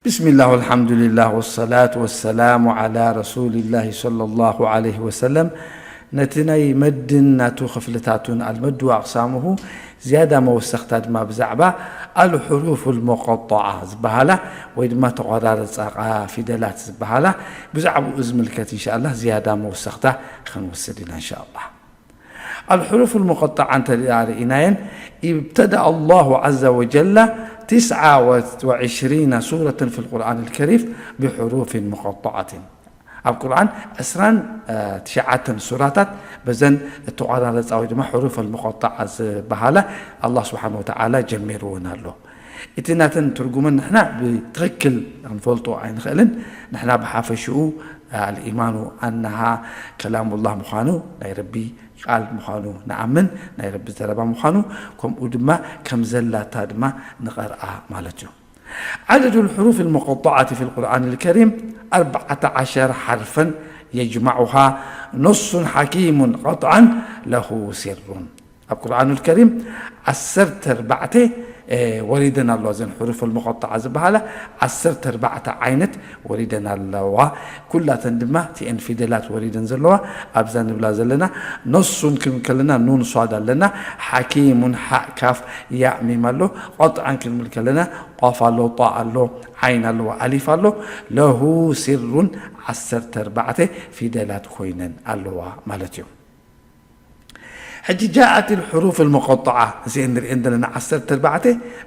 بسم الله والحمد لله والصلاة والسلام على رسول الله صلى الله عليه وسلم. ነቲ ናይ መድን ናቱ ክፍልታቱን፣ المد وأقسامه፣ ዝያዳ መወሰኽታ ድማ ብዛዕባ الحروف المقطعة ዝበሃላ ወይ ድማ ተቆራርጻ ፊደላት ዝበሃላ፣ ብዛዕባኡ ዝምልከት إن شاء الله ዝያዳ መወሰኽታ ክንወስድ ኢና إن شاء الله። الحروف المقطعة እንተ ደኣ ርኢናየን، ابتدأ الله عز وجل تسعة وعشرين سورة في القرآن الكريم بحروف مقطعة። ኣብ ቁርኣን ዕስራን ትሽዓተን ሱራታት በዘን እተቆራረፃ ወይ ድማ ሕሩፍ ኣልሙቀጣዓ ዝበሃላ ኣላህ ስብሓን ወተዓላ ጀሚርወን ኣሎ። እቲ ናተን ትርጉመን ንሕና ብትኽክል ክንፈልጦ ኣይንኽእልን። ንሕና ብሓፈሽኡ ኣልኢማኑ ኣናሃ ከላሙላህ ምዃኑ፣ ናይ ረቢ ቃል ምዃኑ ንኣምን፣ ናይ ረቢ ዘረባ ምዃኑ፣ ከምኡ ድማ ከም ዘላታ ድማ ንቐርኣ ማለት እዩ። عدد الحروف المقطعة في القرآن الكريم أربعة عشر حرفا يجمعها نص حكيم قطعا له سر. ኣብ ቁርኣኑል ከሪም ዓሰርተ ኣርባዕተ ወሪደን ኣለዋ። እዘን ሕሩፍ ኣልሙቐጣዓ ዝበሃላ ዓሰርተ ኣርባዕተ ዓይነት ወሪደን ኣለዋ። ኩላተን ድማ እቲኤን ፊደላት ወሪደን ዘለዋ ኣብዛ ንብላ ዘለና። ነሱን ክንብል ከለና ኑን ሷድ ኣለና፣ ሓኪሙን ሓእ ካፍ ያእ ሚም ኣሎ። ቀጥዓን ክንብል ከለና ቋፍ ኣሎ፣ ጣእ ኣሎ፣ ዓይን ኣለዋ፣ ኣሊፍ ኣሎ። ለሁ ሲሩን ዓሰርተ ኣርባዕተ ፊደላት ኮይነን ኣለዋ ማለት እዩ። ሕጂ ጃኣት ልሕሩፍ ልሙቐጣዓ እዚአን ንሪአን ዘለና ዓሰርተ ኣርባዕተ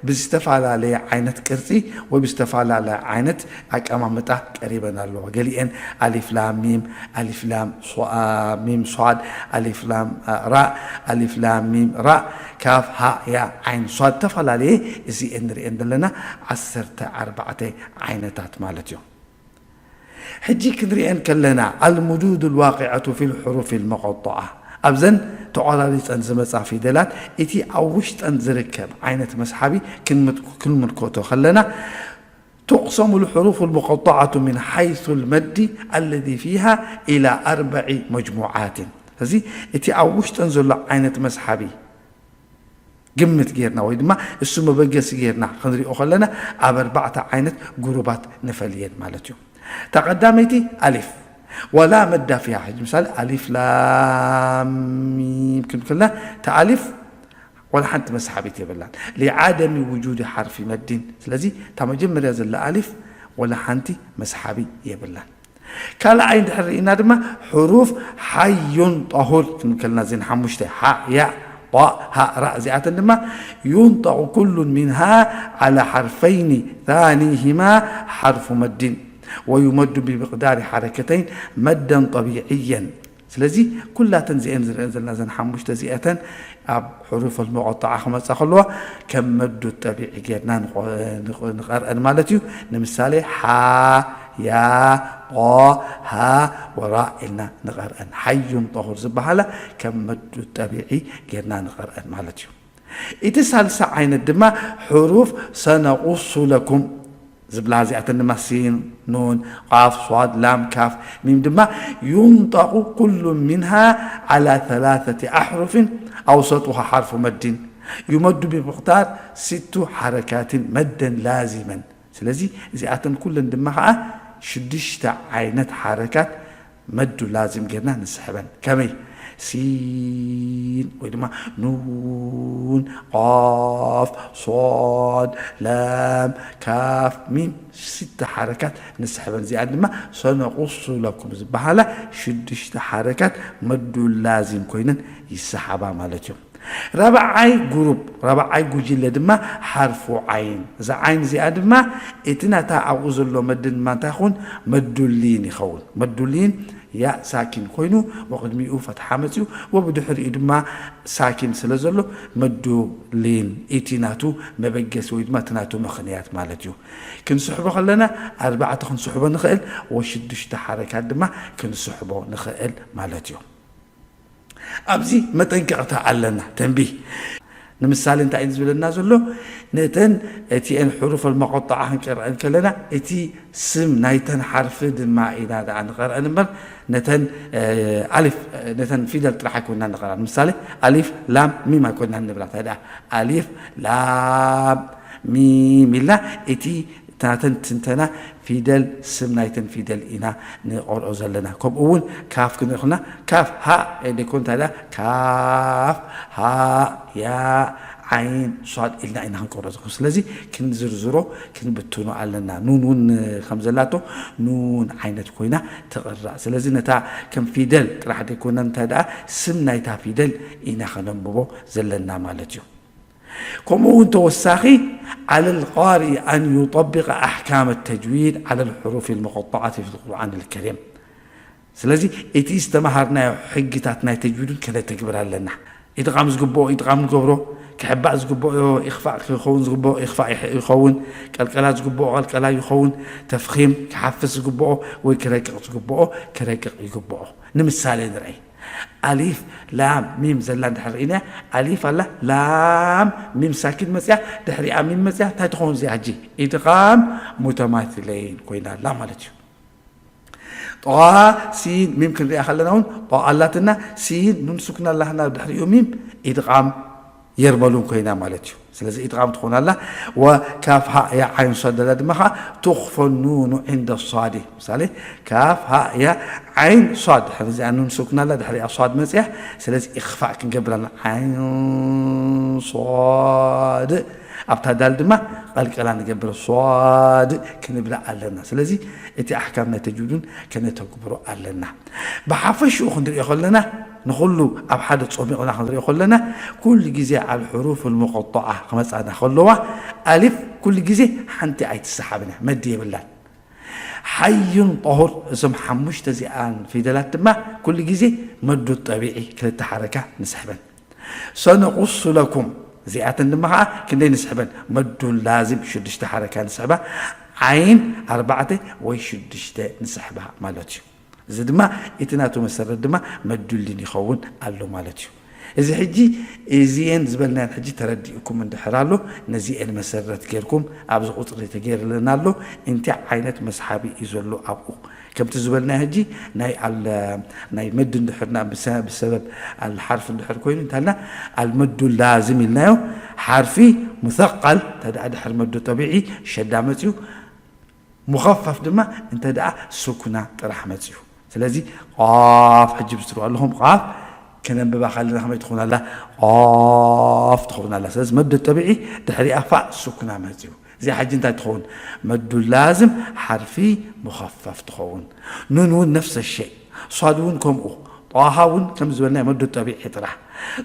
ብዝተፈላለየ ዓይነት ቅርፂ ወይ ብዝተፈላለየ ዓይነት ኣቀማምጣ ቀሪበን ኣለዋ። ገሊአን ኣሊፍ ላም ሚም፣ ኣሊፍ ላም ሶ-፣ አ፣ ሚም ሷድ፣ ኣሊፍ ላም፣ አ፣ ራእ፣ ኣሊፍ ላም ሚም ራእ፣ ካፍ ሃእ ያእ ዓይን ሷድ፣ ዝተፈላለየ እዚአን ንሪአን ዘለና ዓሰርተ ኣርባዕተ ዓይነታት ማለት እዩ። ሕጂ ክንሪአን ከለና ኣልሙዱድ ልዋቂዐቱ ፊ ልሕሩፍ ልሙቐጣዓ ኣብዘን ተቆራሪፀን ዝመፃ ፊደላት እቲ ኣብ ውሽጠን ዝርከብ ዓይነት መስሓቢ ክንምት-፣ ክንምልከቶ ከለና تقسم الحروف المقطعة من حيث المد الذي فيها إلى أربع مجموعات። እዚ እቲ ኣብ ውሽጠን ዘሎ ዓይነት መስሓቢ ግምት ጌርና ወይ ድማ እሱ መበገሲ ጌርና ክንሪኦ ከለና ኣብ ኣርባዕተ ዓይነት ጉሩባት ንፈልየን ማለት እዩ። እታ ቀዳመይቲ ኣሊፍ ወላ መዳ ፊሃ። ሕጂ ምሳሌ ኣሊፍ ላም ሚም ክንብል ከለና እታ ኣሊፍ ወላ ሓንቲ መስሓቢት የብላን። ሊዓደሚ ውጁድ ሓርፊ መዲን። ስለዚ እታ መጀመርያ ዘላ ኣሊፍ ወላ ሓንቲ መስሓቢ የብላን። ካልኣይ እንድሕር ርኢና ድማ ሕሩፍ ሓዩን ጠሁር ክንብል ከለና እዘን ሓሙሽተ ሓእ ያእ ጣእ ሃእ ራእ እዚኣተን ድማ ينطق كل منها على حرفين ثانيهما حرف مد ويمد بمقدار حركتين مدا طبيعيا. ስለዚ ኩላተን እዚአን ዝርአን ዘለና እዘን ሓሙሽተ እዚአተን ኣብ ሕሩፍ ኣልሙቐጣዓ ክመፃ ከለዋ ከም መዱ ጠቢዒ ጌርና ንቆ-፣ ንቆ-፣ ንቐርአን ማለት እዩ። ንምሳሌ ሓ፣ ያ፣ ጣ፣ ሃ ወራ ኢልና ንቐርአን። ሓዩን ጠሁር ዝበሃላ ከም መዱ ጠቢዒ ጌርና ንቐርአን ማለት እዩ። እቲ ሳልሳ ዓይነት ድማ ሕሩፍ ሰነቁሱ ለኩም ዝብላ እዚኣተን ድማ ሲን፣ ኑን፣ ቃፍ፣ ሷድ፣ ላም፣ ካፍ፣ ሚም ድማ ينطق كل منها على ثلاثة أحرف أوسطها حرف مد يمد بمقدار ست حركات مدا لازما. ስለዚ እዚኣተን ኩለን ድማ ኸዓ ሽዱሽተ ዓይነት ሓረካት መዱ ላዚም ጌርና ንስሕበን። ከመይ? ሲን ወይ ድማ ኑን፣ ቃፍ፣ ሷድ፣ ላም፣ ካፍ፣ ሚም፣ ሽተ ሓረካት ንስሕበን። እዚኣን ድማ ሰነቁሱ ለኩም ዝበሃላ ሽዱሽተ ሓረካት መዱ ላዚም ኮይነን ይሰሓባ ማለት እዩ። ራብዓይ ጉሩፕ፣ ራብዓይ ጉጅለ ድማ ሓርፉ ዓይን። እዛ ዓይን እዚኣ ድማ እቲ ናታ ኣብኡ ዘሎ መድን ድማ እንታይ ይኸውን? መዱሊን ይኸውን። መዱሊን ያእ ሳኪን ኮይኑ፣ ወቅድሚኡ ፈትሓ መፅዩ፣ ወብድሕሪኡ ድማ ሳኪን ስለ ዘሎ፣ መዱሊን እቲ ናቱ መበገሲ ወይ ድማ እቲ ናቱ ምኽንያት ማለት እዩ። ክንስሕቦ ከለና ኣርባዕተ ክንስሕቦ ንኽእል፣ ወሽዱሽተ ሓረካት ድማ ክንስሕቦ ንኽእል ማለት እዩ። ኣብዚ መጠንቀቕታ ኣለና፣ ተንቢህ። ንምሳሌ እንታይ እዩ ዝብለና ዘሎ? ነተን እቲአን ሕሩፍ ኣልመቆጣዓ ክንቀርአን ከለና፣ እቲ ስም ናይተን ሓርፊ ድማ ኢና ደኣ ንቐርአን እምበር፣ ነተን፣ እ፣ ኣሊፍ፣ ነተን ፊደል ጥራሕ ኣይኮንና ንቐርአን። ንምሳሌ፣ ኣሊፍ፣ ላም፣ ሚም ኣይኮንና ንብላ። እንታይ ደኣ? ኣሊፍ፣ ላም፣ ሚም ኢልና እቲ ናተን ትንተና ፊደል ስም ናይተን ፊደል ኢና ንቐርኦ ዘለና። ከምኡ እውን ካፍ ክንርኢ ከለና ካፍ ሃ ደይኮን እንታይ ደኣ ካፍ ሃ ያ ዓይን ሷድ ኢልና ኢና ክንቀርኦ ዘለኹ። ስለዚ ክንዝርዝሮ ክንብትኖ ኣለና። ኑን እውን ከም ዘላቶ ኑን ዓይነት ኮይና ትቕራእ። ስለዚ ነታ ከም ፊደል ጥራሕ ደይኮና እንታይ ደኣ ስም ናይታ ፊደል ኢና ከነንብቦ ዘለና ማለት እዩ። ከምኡ እውን ተወሳኺ على القارئ أن يطبق أحكام التجويد على الحروف المقطعة في القرآن الكريم። ስለዚ እቲ ዝተምሃርናዮ ሕግታት ናይ ተጅዊድ እውን ከነተግብር ኣለና። ኢድቓም ዝግብኦ ኢድቓም ንገብሮ፣ ክሕባእ ዝግብኦ ኢኽፋእ ክኸውን ዝግብኦ ኢኽፋእ ይሕ- ይኸውን፣ ቀልቀላ ዝግብኦ ቀልቀላ ይኸውን፣ ተፍኺም ክሓፍስ ዝግብኦ ወይ ክረቅቕ ዝግብኦ ክረቅቕ ይግብኦ። ንምሳሌ ንርኣይ። ኣሊፍ ላም ሚም ዘላ እንድሕር ርኢና ኣሊፍ ኣላ ላም ሚም ሳኪን መፅያ ድሕሪኣ ሚም መፅያ እንታይ ትኸውን እዚኣ ሕጂ ኢድቓም ሙተማትለይን ኮይና ኣላ ማለት እዩ። ጧ ሲን ሚም ክንሪኣ ከለና እውን ጧ ኣላትና ሲን ኑን ሱክና ኣላህና ድሕሪኡ ሚም ኢድቓም የርመሉን ኮይና ማለት እዩ። ስለዚ ኢድቓም ትኾን ኣላ። ወካፍ ሃ ያ ዓይን ሷድ ደላ ድማ ከዓ ትኽፈ ኑኑ ዕንደ ሷድ። ምሳሌ ካፍ ሃ ያ ዓይን ሷድ ድሕሪ እዚኣ ኑን ሱክና ኣላ ድሕሪኣ ሷድ መፅያ። ስለዚ ኢኽፋእ ክንገብር ኣለና። ዓይን ሷድ ኣብታ ዳል ድማ ቀልቀላ ንገብር ሷድ ክንብላ ኣለና። ስለዚ እቲ ኣሕካም ናይ ተጅዊድ እውን ከነተግብሮ ኣለና። ብሓፈሽኡ ክንሪኦ ከለና ንኹሉ ኣብ ሓደ ጾሚቕና ክንሪኦ ከለና ኩሉ ግዜ ኣልሕሩፍ ልሙቆጠዓ ክመፃና ከለዋ ኣሊፍ ኩሉ ግዜ ሓንቲ ኣይትሰሓብን እያ፣ መዲ የብላን። ሓዩን ጠሁር እዞም ሓሙሽተ እዚኣን ፊደላት ድማ ኩሉ ግዜ መዱ ጠቢዒ ክልተ ሓረካ ንስሕበን። ሰነቁሱ ለኩም እዚኣተን ድማ ከዓ ክንደይ ንስሕበን? መዱ ላዚም ሽዱሽተ ሓረካ ንስሕባ፣ ዓይን ኣርባዕተ ወይ ሽዱሽተ ንስሕባ ማለት እዩ። እዚ ድማ እቲ ናቱ መሰረት ድማ መዱሊን ይኸውን ኣሎ ማለት እዩ። እዚ ሕጂ እዚኤን ዝበልናየን ሕጂ ተረዲእኩም እንድሕር ኣሎ ነዚኤን መሰረት ጌርኩም ኣብዚ ቁፅሪ ተገይርለና ኣሎ እንታይ ዓይነት መስሓቢ እዩ ዘሎ ኣብኡ ከምቲ ዝበልና ሕጂ ናይ ኣል ናይ መድ እንድሕርና ብሰ- ብሰበብ ኣል ሓርፍ እንድሕር ኮይኑ እንታልና ኣልመዱ ላዝም ኢልናዮ ሓርፊ ሙሰቀል ተዳ ድሕር መዱ ጠቢዒ ሸዳ መፅዩ ሙኸፈፍ ድማ እንተ ደኣ ሱኩና ጥራሕ መፅዩ ስለዚ ቃፍ ሕጂ ብስትሩ ኣለኹም ቃፍ ክነንብባ ካለና ከመይ ትኾን ኣላ ቃፍ ትኸውን ኣላ ስለዚ መዱ ጠቢዒ ድሕሪኣ ፋእ ሱኩና መፅዩ እዚኣ ሕጂ እንታይ ትኸውን መዱ ላዝም ሓርፊ ሙኸፈፍ ትኸውን ኑን እውን ነፍሰ ሸይ ሷድ እውን ከምኡ ጣሃ እውን ከም ዝበልናዮ መዱ ጠቢዒ ጥራሕ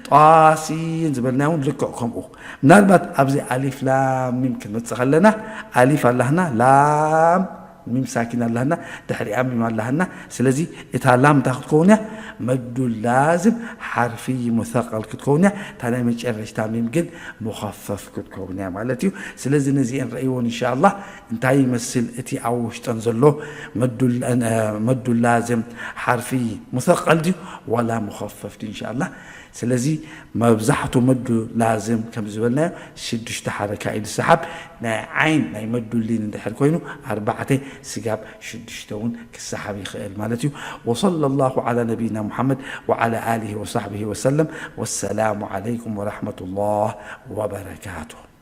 ጣሲን ዝበልናዮ እውን ልክዕ ከምኡ ምናልባት ኣብዚ ኣሊፍ ላም ሚም ክንመፅእ ከለና ኣሊፍ ኣላህና ላም ሚም ሳኪን ኣላህና ድሕሪኣ ሚም ኣላህና ስለዚ እታ ላም እንታይ ክትከውን እያ መዱ ላዝም ሓርፊ ሙሰቀል ክትከውን እያ እታ ናይ መጨረሽታ ሚም ግን ሙኸፈፍ ክትከውን እያ ማለት እዩ ስለዚ ነዚአን ረእይዎን እንሻ ኣላህ እንታይ ይመስል እቲ ኣብ ውሽጠን ዘሎ መዱ ላዝም ሓርፊ ሙሰቀል ድዩ ዋላ ሙኸፈፍ ድዩ እንሻ ኣላህ ስለዚ መብዛሕቱ መዱ ላዝም ከም ዝበልናዮ ሽዱሽተ ሓረካ እዩ ዝሰሓብ ናይ ዓይን ናይ መዱ ሊን እንድሕር ኮይኑ ኣርባዕተ ስጋብ ሽዱሽተ እውን ክሰሓብ ይኽእል ማለት እዩ وصلى الله على نبينا محمد وعلى آله وصحبه وسلم والسلام عليكم ورحمة الله وبركاته